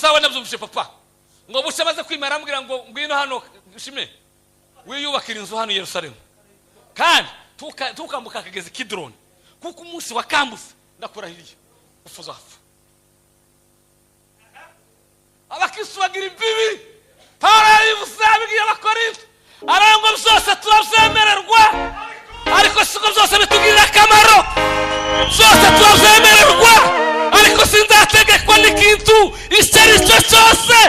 Sawa, nabyumvise papa. Ngo buce amaze kwimara ambwira ngo ngwino hano shime wiyubakira inzu hano i Yerusalemu, kandi tukambuka akagezi Kidroni, kuko umunsi wakambutse ndakurahiriye uzapfa. Abakristo bagira imbibi. Pawulo yarivuze abibwira Abakorinto, arangwa byose turabyemererwa, ariko siko byose bitugirira akamaro. Byose turabyemererwa, ariko sinzategekwa n'ikintu icyo ari cyo cyose.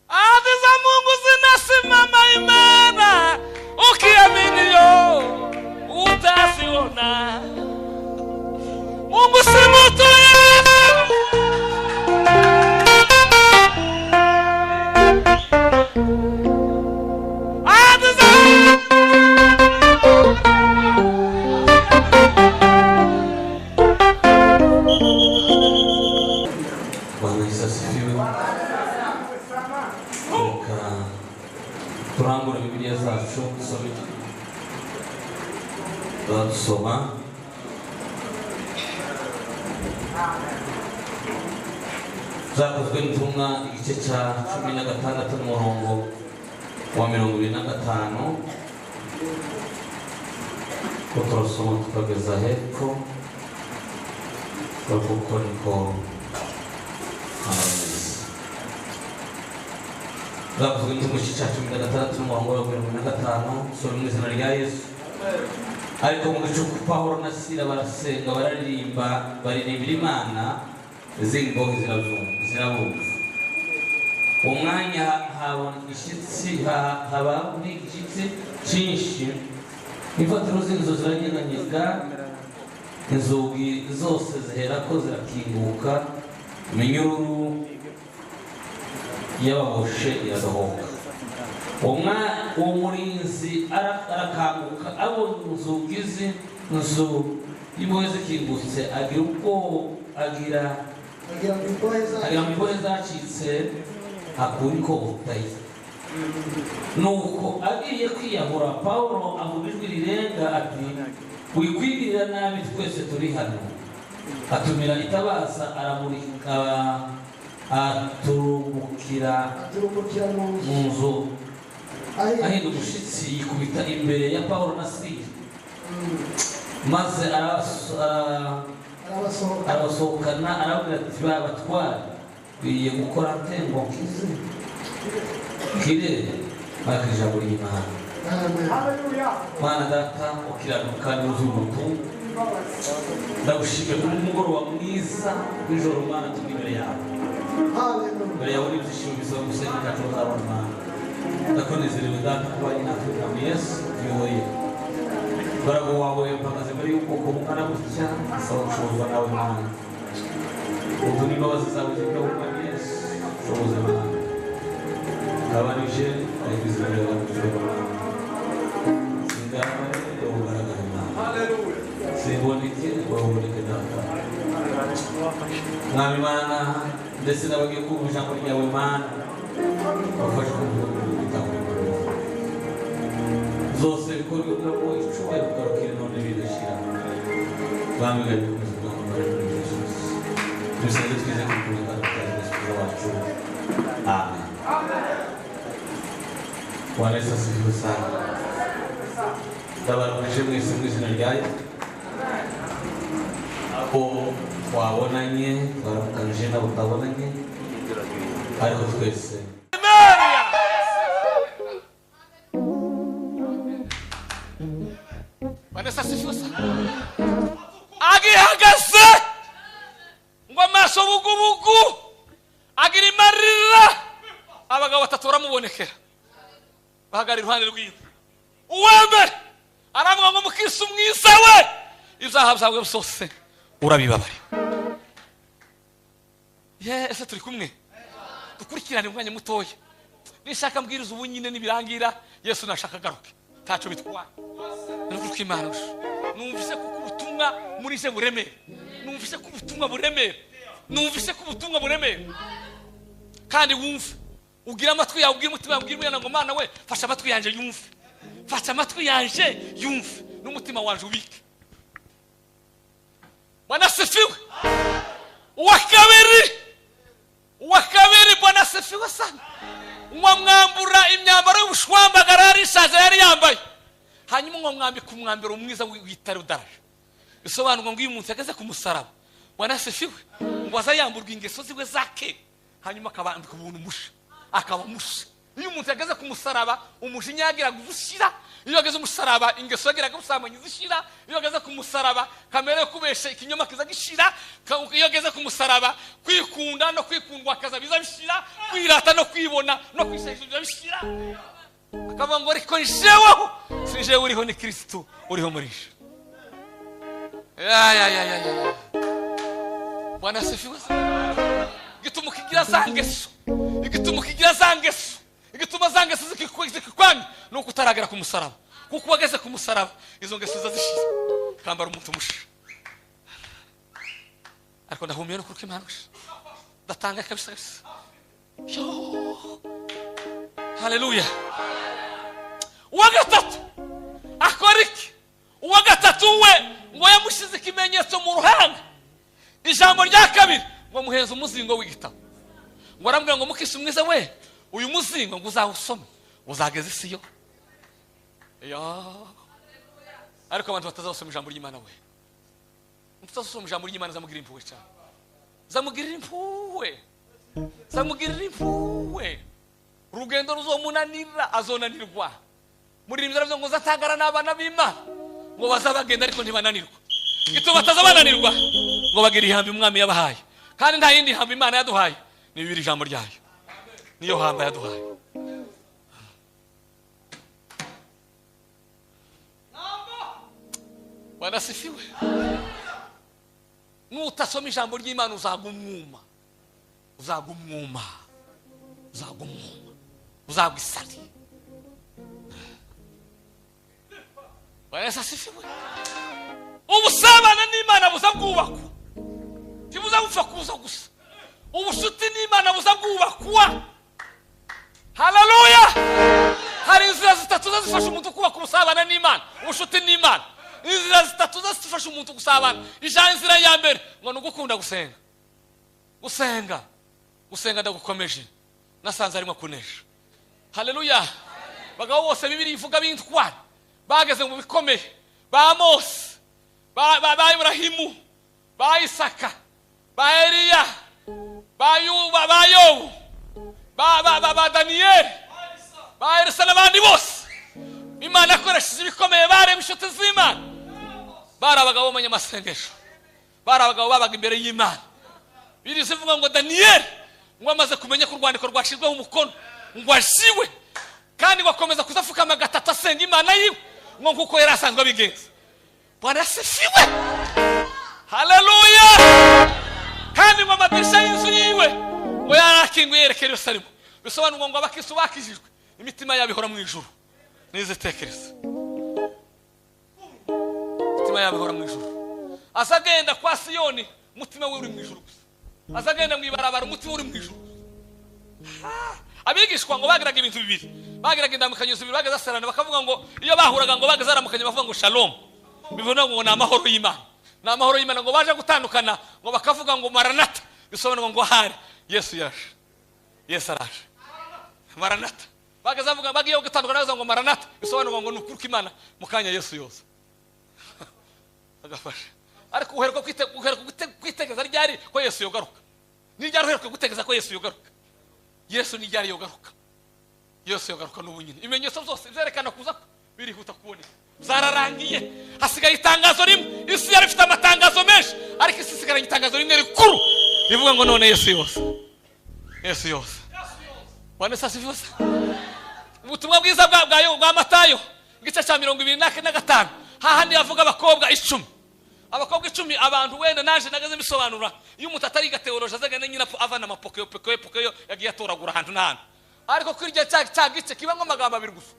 Ahadi za Mungu zinasimama imara, ukiamini yo utaziona. Mungu si mtu. Ahadi za Bwana Yesu asifiwe. Reka turangure Bibiliya zacu dusome, turadusoma Zakozwe n'Intumwa igice cya 16 n'umurongo wa 25, ko turasoma tukageza hepfo, kuko niko Zakozwe n'Intumwa igice cya 16 n'umurongo wa 25, soma mu izina rya Yesu. Ariko mu gicuku Pawulo na Sila barasenga, bararirimba, baririmbira Imana, izindi mbohe zirabumva. Uwo mwanya haba igishyitsi cyinshi, imfatiro z'inzu ziranyeganyega, inzugi zose ziherako zirakinguka, iminyururu y'ababoshe iradohoka. Uwo murinzi arakanguka abonye inzugi z'inzu y'imbohe zikingutse, agira ubwoba, agira ngo imbohe zacitse, akura inkota ye. Nuko agiye kwiyahura, Pawulo avuga ijwi rirenga ati: wikwigirira nabi, twese turi hano. Atumira itabaza, aramurika, aturumbukira mu nzu, ahinda umushyitsi, yikubita imbere ya Pawulo na Sila, maze arabasohokana, arababwira ati: babatware, nkwiriye gukora nte ngo nkize kire baka ijambo ry'Imana. Mana Data ukiranuka kandi wuzuye ubuntu, ndagushimiye kuri umugoroba mwiza w'ijoro Mana, turi imbere yawe. Imbere yawe n'ibyishimo bisaba gusenga cyacu uzabona Mana. Ndakunezerewe Data kubanye natwe kandi Yesu tuyoboye. Umugaragu wawe mpagaze imbere y'ubwoko bungana gutya, nsaba gushobozwa nawe Mana. Ubu n'imbabazi zawe zibyo Mwami Yesu, ushoboze Mana. Ngabanije ariko izina ryawe rikujwe Mana. Singaragare wowe ugaragare Mana. Simboneke wowe uboneke Data. Mwami Mana, ndetse n'abagiye kumva ijambo ryawe Mana, bafashe kumva gutanga zose bikorwe kugira ngo icyubahiro kugarukire none bidashira. Mwami gari dukomeze kugamubara muri Yesu. Tubisabye twize kubikomeza kandi tutazi Yesu wacu. Amen. Bwana Yesu asifiwe sana. Ndabaramukije mwese mu izina rya Yesu. Abo twabonanye, twaramukanije n'abo tutabonanye, ariko twese Vanessa asifiwe sana. Agihagaze ngo amaso bugubugu, agira imarira, abagabo batatu baramubonekera, bahagarara iruhande rw'inzu. Uwa mbere aravuga ngo mukristo mwiza we, ibyaha byawe byose urabibabarira. Ese turi kumwe? Dukurikirane umwanya mutoya. Nishaka mbwiriza ubu nyine nibirangira, Yesu nashaka agaruke, ntacyo bitwaye. Nuko Imana numvise ko ubutumwa muri je buremera, numvise ko ubutumwa buremera, numvise ko ubutumwa buremera. Kandi wumve Ugira amatwi yawe, ubwira umutima wawe, ubwira umwana ngo Mana we, fasha amatwi yanje yumve, fasha amatwi yanje yumve n'umutima wanje ubike. Bwana asifiwe. Uwa kabiri, Bwana asifiwe sana. Mwamwambura imyambaro y'ubushwambagara yari ishaje yari yambaye, hanyuma mwamwambika umwambaro mwiza w'itare udaraje. Bisobanurwa ngo iyo umuntu yageze ku musaraba, Bwana asifiwe, ngo aza yamburwa ingeso ziwe za kera, hanyuma akabambika ubuntu musha, akaba musha. Iyo umuntu yageze ku musaraba, umujinya yagiraga ubushira. Iyo yageze umusaraba, ingeso yagiraga ubusambanyi zishira. Iyo yageze ku musaraba, kamere yo kubesha ikinyoma kiza gishira. Iyo yageze ku musaraba, kwikunda no kwikundwa akaza biza bishira, kwirata no kwibona no kwishahisha biza bishira. Akavuga ngo ariko njeweho, si njewe uriho, ni Kristo uriho muri je. Ya ya ya ya ya. Bwana asifiwe. Igituma ukigira za ngeso, igituma ukigira za ngeso, igituma za ngeso zikikwamya nuko utaragera ku musaraba. Kuko wageze ku musaraba, izo ngeso zazishira, kambara umuntu musha. Ariko ndahumiye no kuruka Imana ndatanga kabisa kabisa. Haleluya. Uwa gatatu akora iki? Uwa gatatu we ngo yamushize ikimenyetso mu ruhanga. Ijambo rya kabiri ngo muheza umuzingo w'igitabo, ngo arambwira ngo mukisi mwiza we, uyu muzingo ngo uzawusome uzageze isi yo. Ariko abantu batazasoma ijambo ry'Imana we, mutazasoma ijambo ry'Imana zamugirira impuhwe cyane, zamugirira impuhwe, zamugirira impuhwe. Urugendo ruzomunanira, azonanirwa. Muri rimwe ngo zatangara n'abana b'Imana ngo bazabagenda ariko ntibananirwa. Gituma batazabananirwa ngo bagira ihamba umwami yabahaye, kandi nta yindi hamba Imana yaduhaye, ni bibiri ijambo ryayo, niyo hamba yaduhaye. Bwana asifiwe. Nutasoma ijambo ry'Imana uzagumwuma, uzagumwuma, uzagumwuma, uzagwa isari. Bwana asifiwe. Ubusabana n'Imana buza bwubakwa, ntibuza gupfa kuza gusa. Ubushuti n'Imana buza bwubakwa. Haleluya. Hari inzira zitatu zifasha umuntu kubaka ubusabana n'Imana, ubushuti n'Imana. Inzira zitatu zifasha umuntu gusabana. Inzira ya mbere ngo ni ugukunda gusenga. Gusenga, gusenga ndagukomeje, nasanze arimo kunesha. Haleluya. Bagabo bose Bibiliya ivuga b'intwari bageze mu bikomeye, ba Mose, ba Ibrahimu, ba Isaka, ba Eliya, ba Yobu, ba Daniyeli, ba Elisa n'abandi bose. Imana yakoresheje ibikomeye, bareba inshuti z'Imana. Bari abagabo b'abanyamasengesho, bari abagabo babaga imbere y'Imana. Bibiliya ivuga ngo Daniyeli ngo amaze kumenya ko urwandiko rwashyizweho umukono ngo ashiwe, kandi ngo akomeza kuzapfukama gatatu asenga Imana yiwe ngo nkuko yari asanzwe abigenza. Bwana asifiwe. Haleluya. Kandi ngo amadirisha y'inzu yiwe ngo yarakinguye yerekeye Yerusalemu. Bisobanurwa ngo abakristo bakijijwe imitima yabo ihora mu ijuru. Nizitekereza imitima yabo ihora mu ijuru. Azagenda kwa Siyoni umutima we uri mu ijuru gusa. Azagenda mu ibarabara umutima uri mu ijuru. Abigishwa ngo bagiraga ibintu bibiri, bagiraga indamukanyo zibiri, bagazasarana bakavuga ngo iyo bahuraga ngo bagazaramukanye bavuga ngo shalom, bivuga ngo ni amahoro y'Imana, ni amahoro y'Imana. Ngo baje gutandukana ngo bakavuga ngo maranata, bisobanurwa ngo hari Yesu yaje, Yesu araje, maranata. Bagazavuga bagiye gutandukana bavuga ngo maranata, bisobanurwa ngo ni ukuri kw'Imana mu kanya Yesu yoza agafasha. Ariko uheruka kwitegeza ryari ko Yesu yogaruka? Ni ryari uheruka gutegeza ko Yesu yogaruka? Yesu ni ryari yogaruka? Yesu yogaruka n'ubu nyine. Ibimenyetso byose byerekana kuza birihuta kuboneka, zararangiye. Hasigaye itangazo rimwe. Isi yari ifite amatangazo menshi, ariko isi isigaranye itangazo rimwe rikuru rivuga ngo none Yesu yose, Yesu yose. Bwana asifiwe. Ubutumwa bwiza bwa Matayo igice cya 25, hahandi yavuga abakobwa 10. Abakobwa 10 abantu wenda naje nagaze bisobanura iyo umuntu atari gateoloje azagenda nyina avana amapokeyo pokeyo yagiye atoragura ahantu n'ahantu. Ariko kuri iryo cya gice kibamwe amagambo abiri gusa.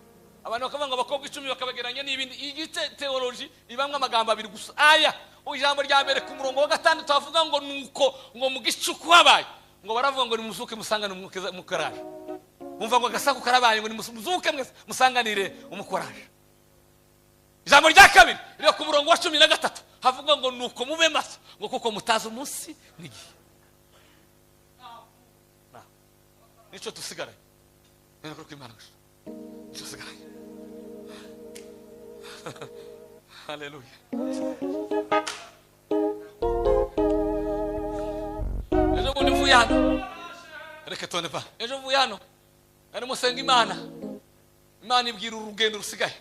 Abantu bakavuga ngo abakobwa 10 bakabageranya n'ibindi. Igice theology ibamwe amagambo abiri gusa. Aya ijambo rya mbere ku murongo wa 6 avuga ngo nuko ngo mu gicuku habaye ngo baravuga ngo nimuzuke musangane mu karaje. Umva ngo agasaku karabaye ngo nimuzuke mwese musanganire umukoraje. Ijambo rya kabiri riri ku murongo wa 13 havuga ngo nuko mube maso ngo kuko mutazi umunsi n'igihe. Nico tusigaranye. Niko kwimana. Nico tusigaranye. Haleluya. Ejo bundi mvuye hano. Reka tone pa. Ejo mvuye hano. Arimo senga Imana. Imana ibwira urugendo rusigaye.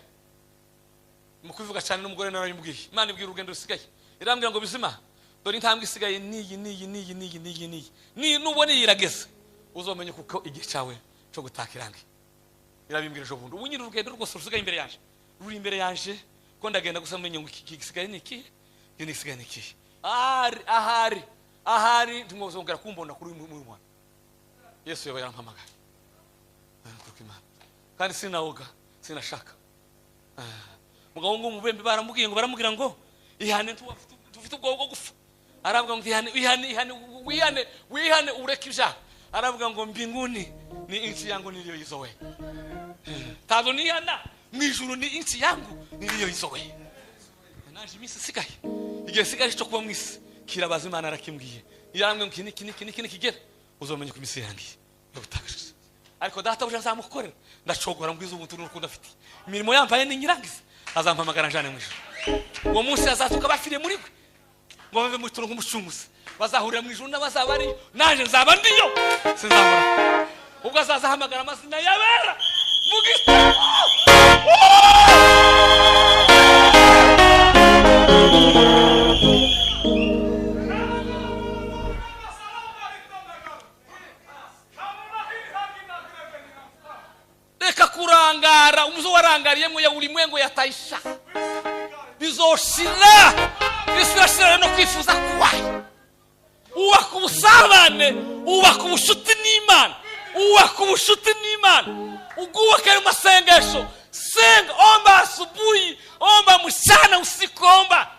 Mu kubivuga cyane n'umugore narabimubwiye. Imana ibwira urugendo rusigaye. Irambwira ngo bizima dore intambwe isigaye niyi niyi niyi niyi niyi niyi. Ni nubone yirageze. Uzomenye kuko igihe cyawe cyo gutaka irangi. Irabimbwira ejo bundi. Ubu nyiri urugendo rwose rusigaye imbere yanje. Ruri imbere yanje ko ndagenda gusa menye ngo iki gisigaye ni iki? Iki gisigaye ni iki? Ahari ahari ahari ntimwozongera kumbona kuri uyu mwana. Yesu yaba yarampamagaye. Kandi sinawoga sinashaka. Mugabo ngo mubembe baramubwiye ngo baramubwira ngo ihane tufite ubwoba bwo gufa. Aravuga ngo ihane ihane ihane wihane wihane ureke ibyaha. Aravuga ngo mbinguni ni inchi yangu niliyoizoea. Tazo nihana mu ijuru ni inchi yangu niliyoizoea. Naje iminsi isigaye. Igihe sigaye cyo kuba mu isi kirabaza Imana arakimbwiye. Yarambwiye ngo iki niki niki nikigera uzomenye ko iminsi yangiye yo gutakaje. Ariko data buje azamukorera ndacogora mbwiza ubuntu n'urukundo afite. Imirimo yambaye ni nyirangiza azampamagara njane mu ijuru. Uwo munsi azatuka bafiriye muri we ngo bave mu turo nk'umucunguzi. Bazahurira mu ijuru n'abazaba ari naje nzaba ndiyo sinzabura. Ubwo azazahamagara amazina y'abera mu gitabo. Reka kurangara umuzo warangariyemo ya ulimwengu yataisha. Bizoshira bisirashira no kwifuza kwayo. Ubaka ubusabane, ubaka ubushuti n'Imana, ubaka ubushuti n'Imana, ugubaka ayo masengesho. Senga, omba asubuhi, omba mchana, usiku omba.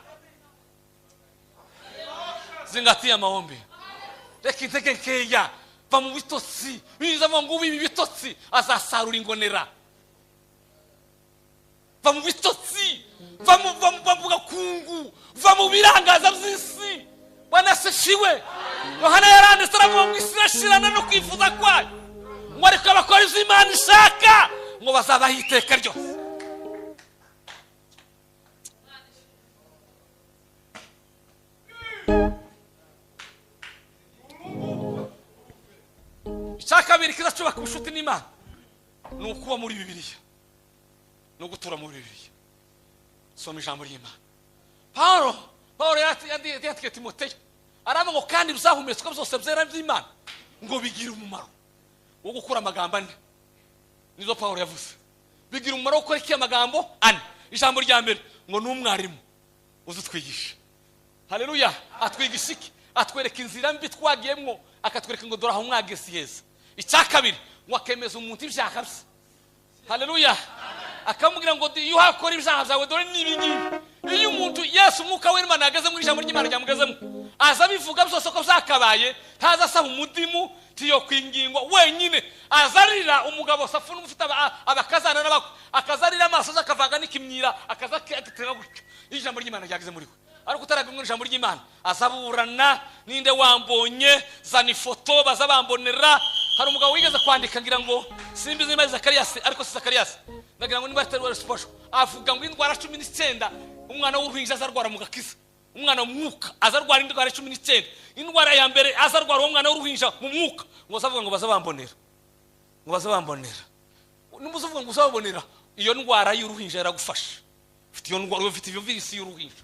Zingatia maombi. Reka intege nkeya va mu bitotsi, biza ngo ibi bitotsi azasarura ingonera. Va mu bitotsi, va mu gakungu, va mu birangaza by'isi. Bwana asifiwe. Yohana yaranditse aravuga ngo isi irashirana no kwifuza kwayo. Ngo ariko abakora ibyo Imana ishaka ngo bazabaho iteka ryose. Icya kabiri kizacubaka ubushuti n'Imana ni ukuba muri Bibiliya, no gutura muri Bibiliya. Soma ijambo ry'Imana. Paulo yandikiye Timoteyo aravuga ngo kandi bizahumetswe byose byera by'Imana ngo bigira umumaro wo gukura amagambo ane. Nizo Paulo yavuze. Bigira umumaro wo gukora iki? Amagambo ane. Ijambo rya mbere ngo ni umwarimu uzitwigisha. Haleluya. Atwigisha iki? Atwereka inzira mbi twagiyemwo, akatwereka ngo dore aho mwageze heza. Icya kabiri ngo akemeza umuntu ibyaha bye. Haleluya. Akamubwira ngo iyo hakora ibyaha byawe dore nibi ngibi. Iyo umuntu Yesu umwuka w'Imana yageze mu ijambo ry'Imana ryamugezemo aza bivuga byose ko byakabaye, ntaza asaba umudimu tiyo kwingingwa wenyine, azarira umugabo safu n'ufite abakazana n'abakwe, akazarira amaso akavanga n'ikimyira, akaza akatera gutyo. Ijambo ry'Imana ryageze muri we. Ariko utarabimwe ijambo ry'Imana azaburana ninde wambonye, zana ifoto bazabambonera. Hari umugabo wigeze kwandika ngira ngo simbizi niba ari Zakariyasi, ariko si Zakariyasi, ndagira ngo niba atari Sposho, avuga ngo indwara 19 umwana w'uruhinja azarwara mu gakiza. Umwana mu mwuka azarwara indwara 19. Indwara ya mbere azarwara uwo mwana w'uruhinja mu mwuka ngo azavuga ngo bazabambonera, ngo bazabambonera. Nimuzuvuga ngo uzababonera, iyo ndwara y'uruhinja yaragufasha. Ufite iyo ndwara, ufite iyo virisi y'uruhinja.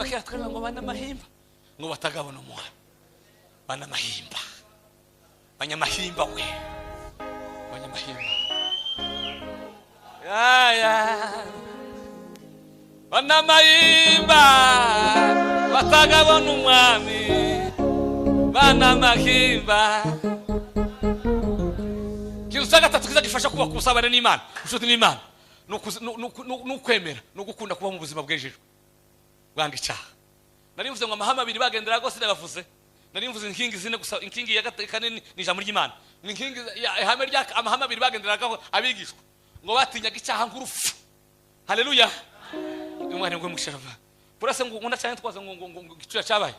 Bakira ngo banamahimba ngo batagabona umwana. Banamahimba, banyamahimba we, banyamahimba ya banamahimba batagabona umwami. Bana mahimba. Ikintu cya gatatu kiza gifasha kubaka ubusabane n'Imana, inshuti n'Imana, ni ukwemera no gukunda kuba mu buzima bwejejwe, bwanga icyaha. Nari mvuze ngo amahame abiri bagendera rwose ndabavuze. Nari mvuze inkingi zine gusa, inkingi ya kane ni ijambo ry'Imana. Ni inkingi ihame rya amahame abiri bagenderagaho abigishwa, ngo batinyaga icyaha nk'urupfu. Haleluya. Umwana ngo musharafa burase ngo nkunda cyane twaza ngo ngo icyuya cyabaye.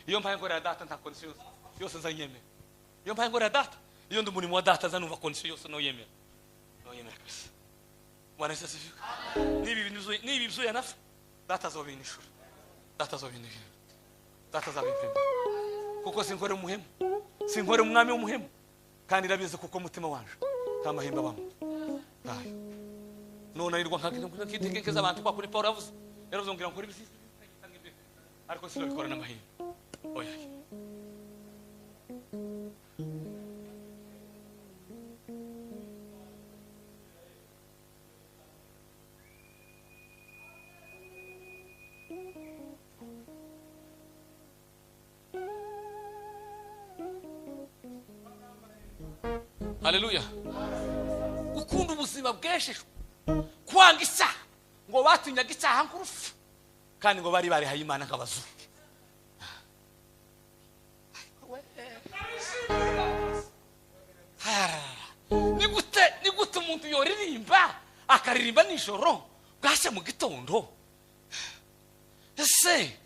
Iyo mpaye ngorera data nta condition yose nzanyemera. Iyo mpaye ngorera data, iyo ndi umurimo wa data zanumva condition yose no yemera. No yemera kabisa. Bwana Yesu asifiwe. Nibi bizuye nafa data azobinishura. Data azobinishura. Data azabimpemba. Kuko sinkore umuhemu. Sinkore umwami w'umuhemu. Kandi irabizi kuko umutima wanje nta mahemba bamwe. Nayo. None nirwa nkakitekeza abantu kwa kuri Paul yavuze. Yaravuze ngira nkore ibisizi ariko sinabikora n'amahembe. Oya. Haleluya. Gukunda ubuzima bweshejwe, kwanga icyaha, ngo batinyaga icyaha nk'urupfu, kandi ngo bari barihaye Imana nk'abazungu. Ni gute umuntu yoririmba akaririmba nijoro bwashya mu gitondo? Ese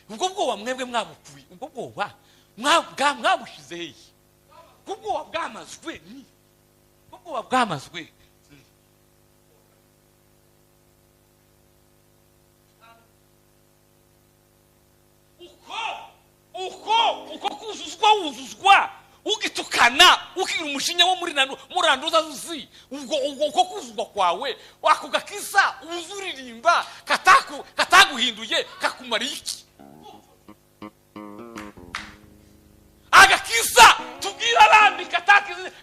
ubwo bwoba mwebwe mwabukuye, ubwo bwoba mwabushize hehe? Ubwoba bwamazwe ni ubwoba bwamazwe. Uko kuzuzwa wuzuzwa ugitukana ukigira umushinya wo muri muranduza uzi ubwo uko kuzuzwa kwawe wakugakiza uzuririmba kataguhinduye kakumara iki? Agakiza tubwira abandi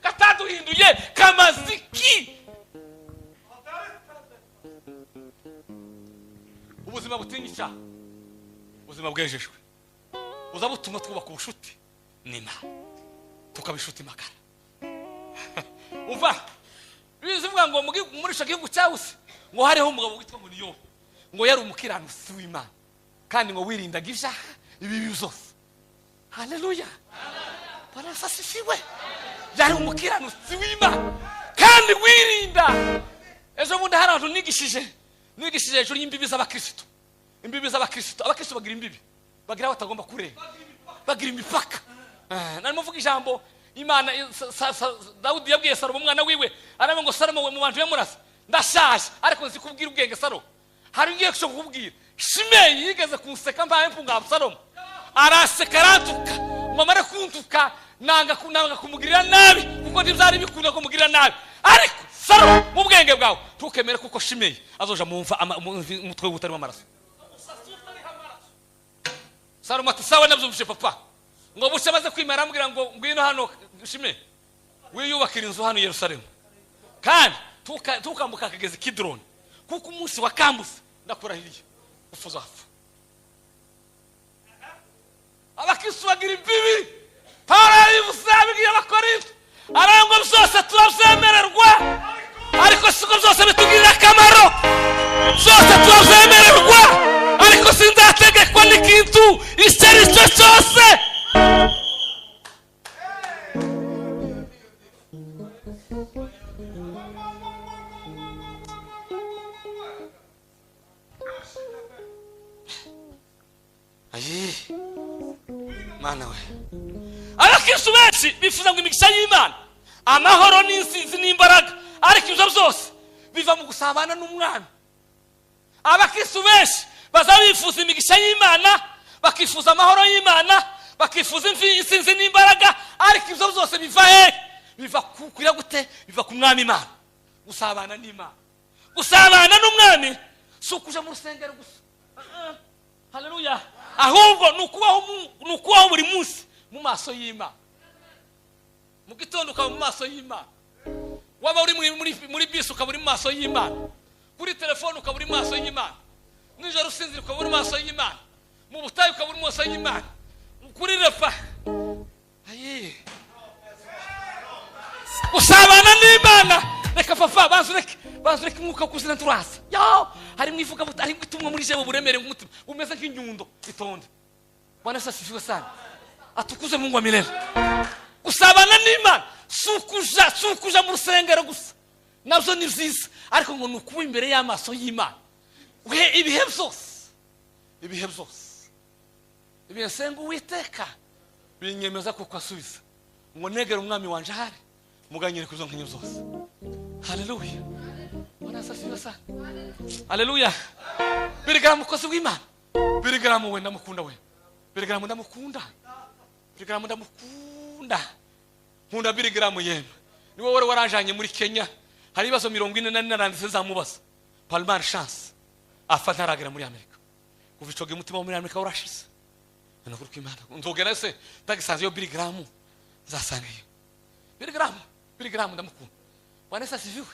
kataduhinduye kamaziki. Ubuzima butinya icyaha, ubuzima bwejejwe buza butuma twubaka ubushuti n'Imana, tukaba inshuti magara. Umva bivuga ngo muri icyo gihugu cyawuse ngo hariho umugabo witwa ngo ni Yobu, ngo yari umukiranutsi w'Imana kandi ngo wirindaga ibyaha ibibi byose. Haleluya. Bwana Yesu asifiwe. Yari umukiranutsi w'Imana kandi wirinda. Ejo bundi hari abantu nigishije hejuru y'imbibi z'abakristo. Imbibi z'abakristo, abakristo bagira imbibi, bagira batagomba kurenga, bagira imipaka. Narimo mvuga ijambo Imana Dawudi yabwiye Salomo umwana wiwe, aravuga ngo Salomo we mu bantu yamurasa ndashaje ariko nzi kubwira ubwenge Salomo. Hari ngiye kukubwira Shimeyi yigeze kunseka mbaye mpunga Absalomo, araseka arantuka, mama arakuntuka, nanga kumugirira nabi kuko ntibyari bikunda kumugirira nabi. Ariko Salomo mu bwenge bwawe ntukemere kuko Shimeyi azoja mumva umutwe utarimo amaraso. Salomo ati sawa nabyumvise papa. Ngo buce amaze kwimara amubwira ngo ngwino hano Shime wiyubakira inzu hano i Yerusalemu, kandi tukambuka akagezi Kidroni, kuko umunsi wakambutse ndakurahiriye upfa uzapfa. Abakristo bagira imbibi. Pawulo yarabivuze abibwira Abakorinto, aravuga ngo byose turabyemererwa ariko siko byose bitugirira akamaro. Byose turabyemererwa ariko sinzategekwa n'ikintu icyo ari cyo cyose. Ayi Mana we. Abakristo benshi bifuza ngo imigisha y'Imana, amahoro n'insinzi n'imbaraga, ariko ibyo byose biva mu gusabana n'umwami. Abakristo benshi bazabifuza imigisha y'Imana, bakifuza amahoro y'Imana, bakifuza insinzi n'imbaraga, ariko ibyo byose biva he? Biva kuya gute? Biva ku mwami Imana. Gusabana n'Imana, gusabana n'umwami si ukuja mu rusengero gusa. Haleluya. Ahubwo ni ukubaho buri munsi mu maso y'Imana. Mu gitondo ukaba mu maso y'Imana, waba uri muri bisi ukaba uri mu maso y'Imana, kuri telefone ukaba uri mu maso y'Imana, nijoro usinzira ukaba uri mu maso y'Imana, mu butayu ukaba uri mu maso y'Imana, kuri repa. Ayi. Gusabana n'Imana. Reka papa, banza ureke, banza ureke umwuka kuzina turaza. Yo, harimo ivuga, harimo itumwa muri jewe, buremere nk'umutima bumeze nk'inyundo. Itonde. Bwana Yesu asifiwe sana, atukuze Mungu wa milele. Gusabana n'Imana si ukuja mu rusengero gusa, nabyo ni byiza, ariko ngo ni ukuba imbere y'amaso y'Imana we ibihe byose, ibihe byose. Ibihe nsenga Uwiteka binyemeza kuko asubiza, ngo negere umwami wanje ahari muganyire ku zo nkinyo zose. Haleluya, Bwana Yesu asifiwe sana, haleluya. Billy mukozi w'Imana, Billy Graham we, ndamukunda we. Billy Graham ndamukunda, Billy Graham ndamukunda, nkunda Billy Graham. Yemwe, niwe wari waranjanye muri Kenya. Hari ibibazo 44 naranditse nzamubaza. Par malchance afa ntaragera muri Amerika. Kuva ico gihe umutima wo muri Amerika urashize. Nukuri kw'Imana, nzogera se tagisanze yo Billy Graham? Nzasangayo Billy Graham. Billy Graham ndamukunda. Bwana Yesu asifiwe.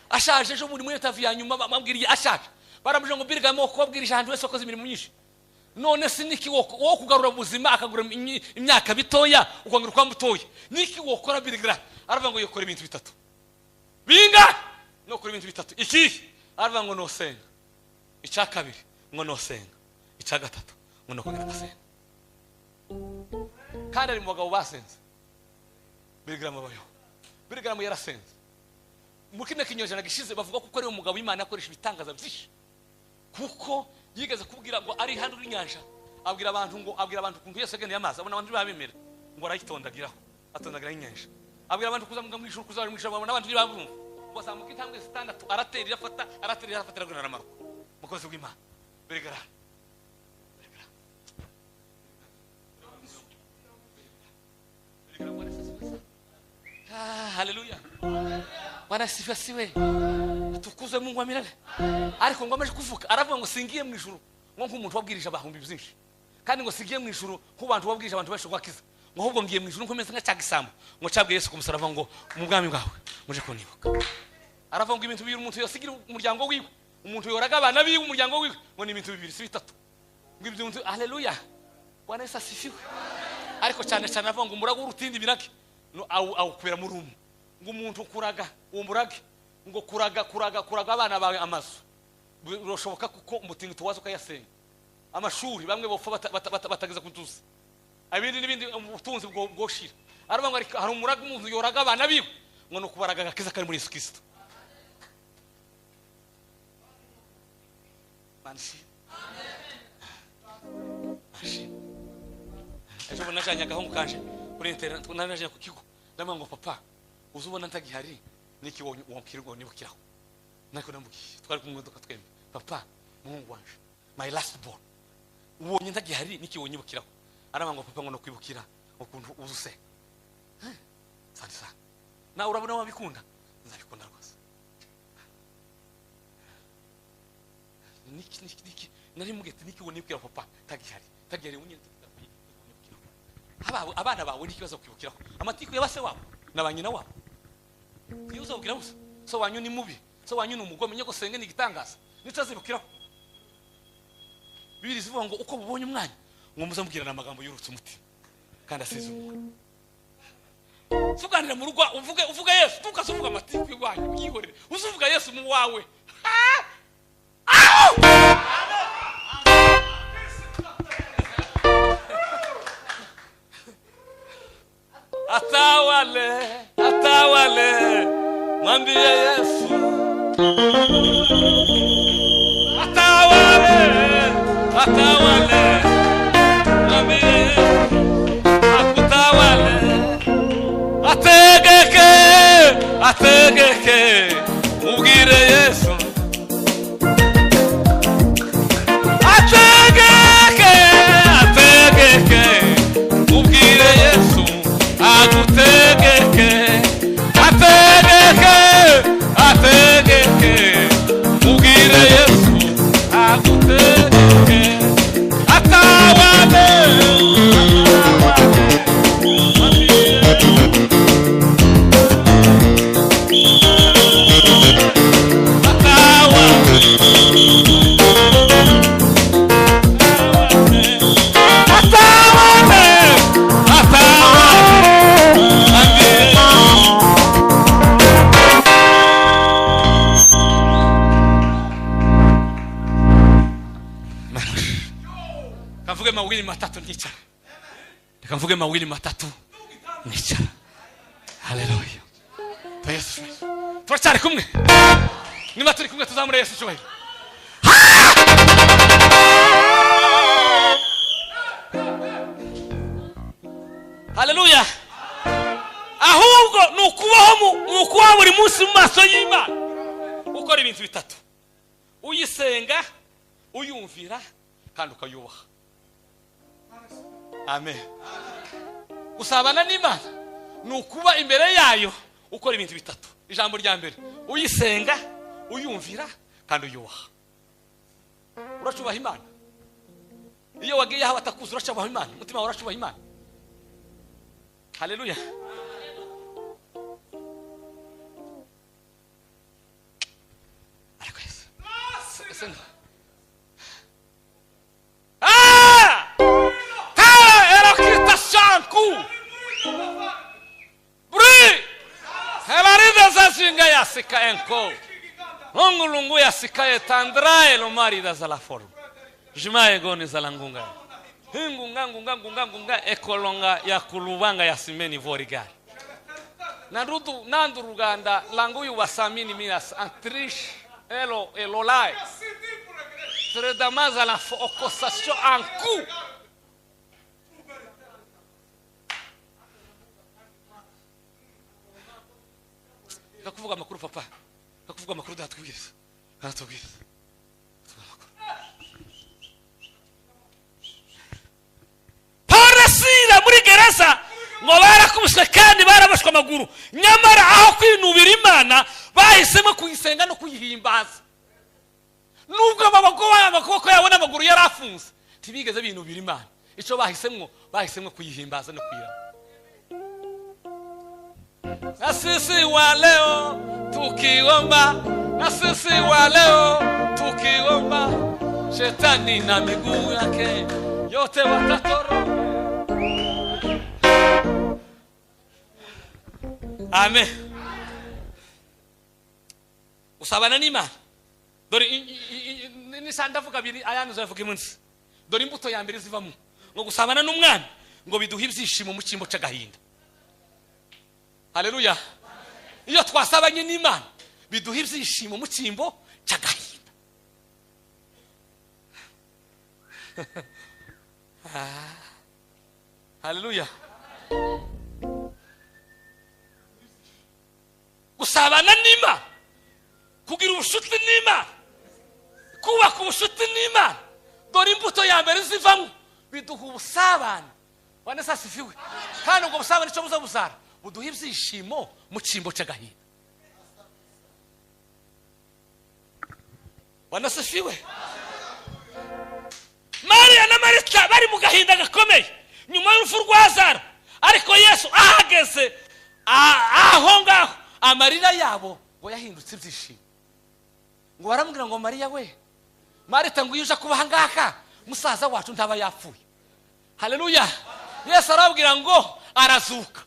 Ashaje, ejo bundi muri interview ya nyuma bamubwiriye ashaje, baramubwira ngo: "Billy Graham, wo kubabwira ijambo wese wakoze imirimo myinshi, none se niki wo kugarura ubuzima, akagura imyaka bitoya, ukongera ukaba mutoya, niki wokora?" Billy Graham aravuga ngo yokora ibintu bitatu. Binga nokora ibintu bitatu. Ikihe? Aravuga ngo nosenga. Icya kabiri ngo nosenga. Icya gatatu ngo nokongera agasenga. Kandi ari mu bagabo basenze. Billy Graham abayeho. Billy Graham yarasenze. Mu kino kinyejana gishize bavuga ko ari umugabo w'Imana akoresha ibitangaza byinshi, kuko yigeze kubwira ngo ari hano y'inyanja, abwira abantu ngo, abwira abantu ukuntu Yesu yagendeye amazi, abona abantu ntibabemera, ngo arayitondagiraho, atondagiraho inyanja. Abwira abantu kuzamuka mu ijuru, kuzaba mu ijuru, babona abantu ntibabumva, ngo azamuka intambwe zitandatu, aratera irafata, aratera irafata, iragura, aramanuka. Mukozi w'Imana Billy Graham, Billy Graham, Billy Graham. Bwana Yesu asifiwe. Ah, haleluya, Bwana asifiwe siwe, atukuzwe Mungu wa milele. Ariko ngo amaze kuvuga, aravuga ngo singiye mu ijuru ngo nk'umuntu wabwirije abahumbi byinshi, kandi ngo singiye mu ijuru nk'abantu wabwirije abantu benshi gukiza, ngo ahubwo ngiye mu ijuru nkomeze nka cya gisambo ngo cabwiye Yesu ku musaraba ngo: "Mu bwami bwawe muje kunyibuka." Aravuga ngo ibintu bibiri umuntu yosigira umuryango wiwe, umuntu yoraga abana biwe, umuryango wiwe, ngo ni ibintu bibiri, si bitatu. Ngo ibyo bintu, haleluya, Bwana Yesu asifiwe. Ariko cyane cyane aravuga ngo umurage w'urutindi birage no awukwera muri umwe, ngo umuntu kuraga uwo murage, ngo kuraga abana bawe amazu birashoboka, kuko umutingito waza ukayasenya, amashuri bamwe bopfa batageza ku ntuzi, ibindi n'ibindi, ubutunzi bwoshira. Aravuga ngo ariko hari umurage umuntu yoraga abana biwe, ngo ni ukubaraga agakiza kari muri Yesu Kristo. Mana ishimwe. Mana ishimwe. Ejo bundi najanye agahungu kanje kuri internet, najanye ku kigo, ndamubwira ngo: "Papa, uzi ubona ntagihari, niki wonkirwa nibukiraho?" Nako namubwiye, twari kumwe modoka twembi: "Papa, muhungu wanje, my last born, ubonye ntagihari, niki wonyibukiraho?" Aravuga ngo: "Papa, ngo no kwibukira ukuntu uzi usenga." Sante sana. Nawe urabona wabikunda, nzabikunda rwose. Niki nari mugete, niki wonibwira papa tagihari, tagihari unye? Abawe, abana bawe, niki baza kwibukiraho? Amatiku ya base wabo na ba nyina wabo iyo uzabwira gusa: "So wanyu ni mubi, so wanyu ni umugome, nyoko senge ni igitangaza." Nico azibukiraho. Bibiri zivuga ngo uko bubonye umwanya ngo muzamubwirana amagambo yurutse umutima kandi asize umwuka. Tuganira mu rugo, uvuge Yesu, tukaze uvuga amatiku iwanyu, uyihorere, uzuvuga Yesu mu wawe. Ha! Au! Atawale, atawale, mwambie Yesu atawale, atawale, mwambie Yesu akutawale, ategeke, ategeke, mubwire Yesu ategeke, ategeke, mubwire Yesu agutegeke, ategeke, ategeke, mubwire Yesu agutegeke. Mawili matatu nicara. Reka mvuge mawili matatu nicara. Haleluya. Yesu. Turacyari kumwe. Niba turi kumwe tuzamure Yesu cyubahiro. Haleluya. Ahubwo ni ukubaho mu kubaho buri munsi mu maso y'Imana. Ukora ibintu bitatu. Uyisenga, uyumvira kandi ukayubaha. Amen. Gusabana n'Imana ni ukuba imbere yayo ukora ibintu bitatu. Ijambo rya mbere, uyisenga, uyumvira kandi uyubaha. Uracubaha Imana. Iyo wagiye aho batakuzi uracubaha Imana, umutima wawe uracubaha Imana. Haleluya. Ah! Tara era shanku. Bri! Helarida zazinga yasika enko. Ongulungu yasika etandrae lo marida za la forma. Jimae goni za langunga. Hingunga ngunga ngunga ngunga ekolonga ya kulubanga yasimeni vorigari. Nandudu nandu ruganda languyu wasamini minas antrish elo elolai. Tredamaza la okosasio anku. Kakuvuga amakuru papa. Kakuvuga amakuru datubwiriza. Datubwiriza. Parasira muri gereza ngo barakubiswe kandi barabashwe amaguru. Nyamara aho kwinubira Imana bahisemo kuyisenga no kuyihimbaza. Nubwo abagoba amakoko yabo n'amaguru yarafunze, tibigeze binubira Imana. Ico bahisemwo kuyihimbaza no kuyirama. Na sisi wa leo tukiomba, na sisi wa leo tukiomba, shetani na miguu yake yote watatoro. Amen. Usabana n'Imana. Dore nisandavuga biri ayandi uzavuga imunsi. Dore imbuto ya mbere zivamo ngo gusabana n'umwami ngo biduha ibyishimo mu cyimbo cy'agahinda. Haleluya. Iyo twasabanye n'Imana biduha ibyishimo mu cyimbo cy'agahinda. Haleluya. Gusabana n'Imana, kugira ubushuti n'Imana, kubaka ubushuti n'Imana, dore imbuto ya mbere zivamo biduha ubusabane. Bwana asifiwe. Kandi ubwo busabane icyo buza buzara buduha ibyishimo mu cyimbo cy'agahinda. Bwana asifiwe. Mariya na Marita bari mu gahinda gakomeye nyuma y'urupfu rwa Lazaro, ariko Yesu ahageze aho ngaho amarira yabo ngo yahindutse ibyishimo. Ngo baramubwira ngo Mariya we, Marita ngo iyo kuba ngaka musaza wacu ntaba yapfuye. Haleluya. Yesu arababwira ngo arazuka.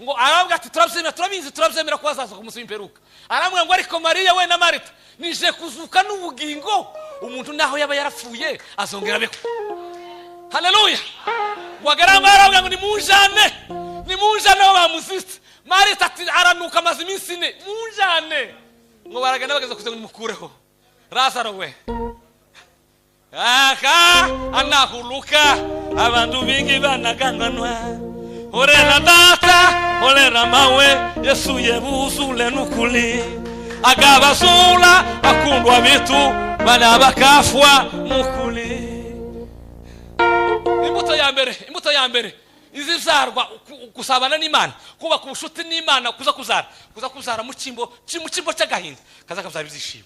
Ngo arababwira ati turabyemera, turabizi, turabyemera ko azaza ku munsi w'imperuka. Arambwira ngo ariko Mariya we na Marita nije kuzuka n'ubugingo, umuntu naho yaba yarapfuye azongera abeho. Haleluya. Wagaranga arababwira ngo nimunjane, nimunjane aho bamuzitse. Marita ati aranuka amaze iminsi ine, munjane. Ngo baragenda bageze kuze ngo nimukureho Lazaro we. Aka anahuluka abantu bingi banaganganwa. Orera data, orera mawe, Yesu yebuzule nukuli. Agabazula akundwa bitu bana bakafwa mukuli. Imbuto ya mbere, imbuto ya mbere izizarwa gusabana n'Imana, kubaka ubushuti n'Imana, kuza kuzara, kuza kuzara mu cyimbo, mu cyimbo cy'agahinda, kaza kuzara ibyishimo.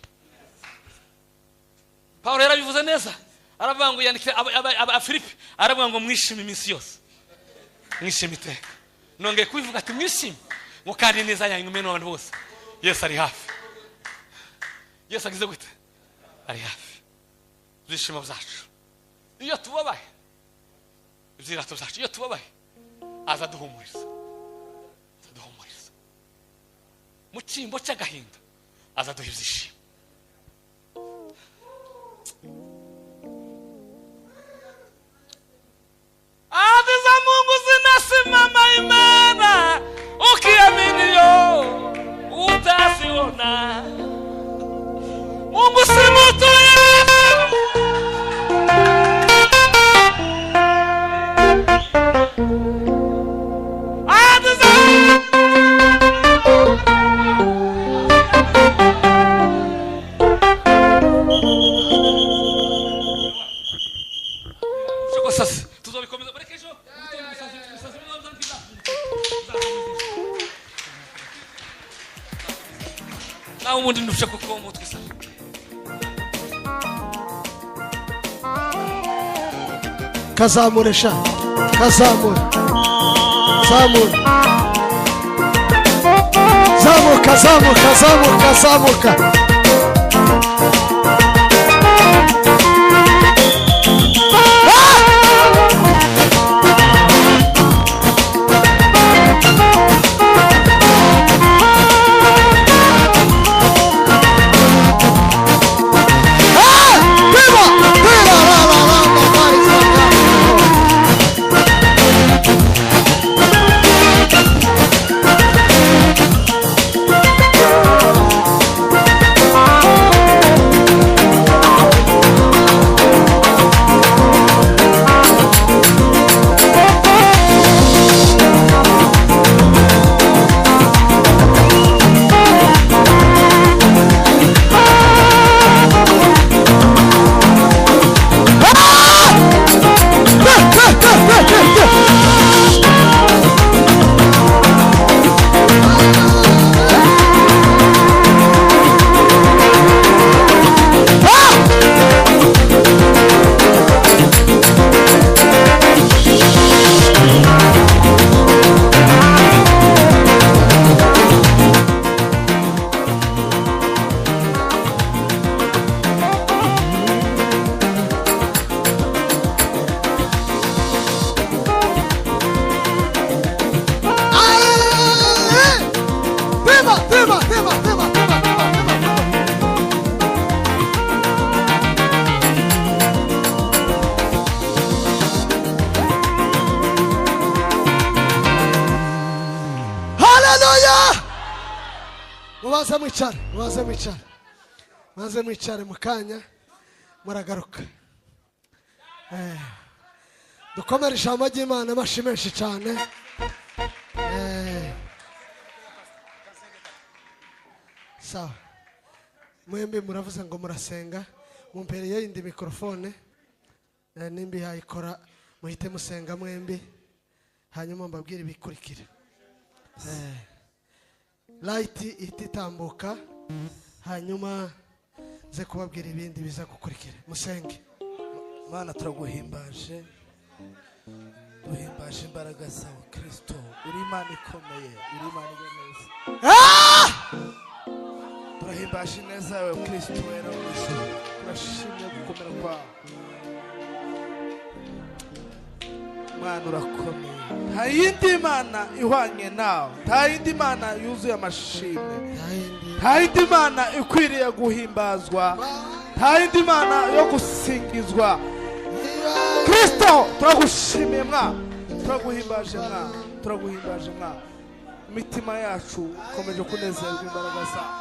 Paulo yarabivuze neza, aravuga ngo yandikira aba Filipi, aravuga ngo mwishime iminsi yose. Mwishime iteka. Nongeye kubivuga ati mwishime, ngo kandi neza yanyu mene abantu bose. Yesu ari hafi. Yesu agize gute? Ari hafi. Ibyishimo byacu. Iyo tubabaye, ibyirato byacu, iyo tubabaye, aza duhumuriza. Aza duhumuriza. Mu cyimbo cy'agahinda, aza duha ibyishimo. Nawe ubundi ndusha kuko umutwe sa. Kazamure sha. Kazamure. Zamure. Zamuka, zamuka, zamuka, zamuka. Mubaze mwicare mukanya muragaruka. Dukomere ijambo ry'Imana amashi menshi cyane. Sawa. Mwembi muravuze ngo murasenga, mumpereye indi mikrofone. Nimbi hayikora muhite musenga mwembi, hanyuma mbabwire ibikurikira. Light ititambuka, hanyuma nze kubabwira ibindi biza gukurikira. Musenge. Mana turaguhimbaje, duhimbaje imbaraga zawe Kristo. Uri Imana ikomeye, uri Imana neza. Turahimbaje ineza yawe Kristo wera mu ijuru. Turashimye gukomera kwawe Mana, urakomeye. Nta yindi Mana ihwanye nawe, nta yindi Mana yuzuye amashimwe, nta yindi Mana ikwiriye guhimbazwa, nta yindi Mana yo gusingizwa. Kristo turagushimiye mwa, turaguhimbaje mwa, turaguhimbaje mwa. Imitima yacu ikomeje kunezerwa imbaraga zawe.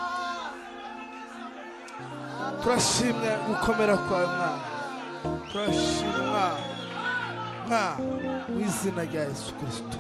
Turashimye gukomera kwawe mwa, turashimye mwa, mwa, mu izina rya Yesu Kristo.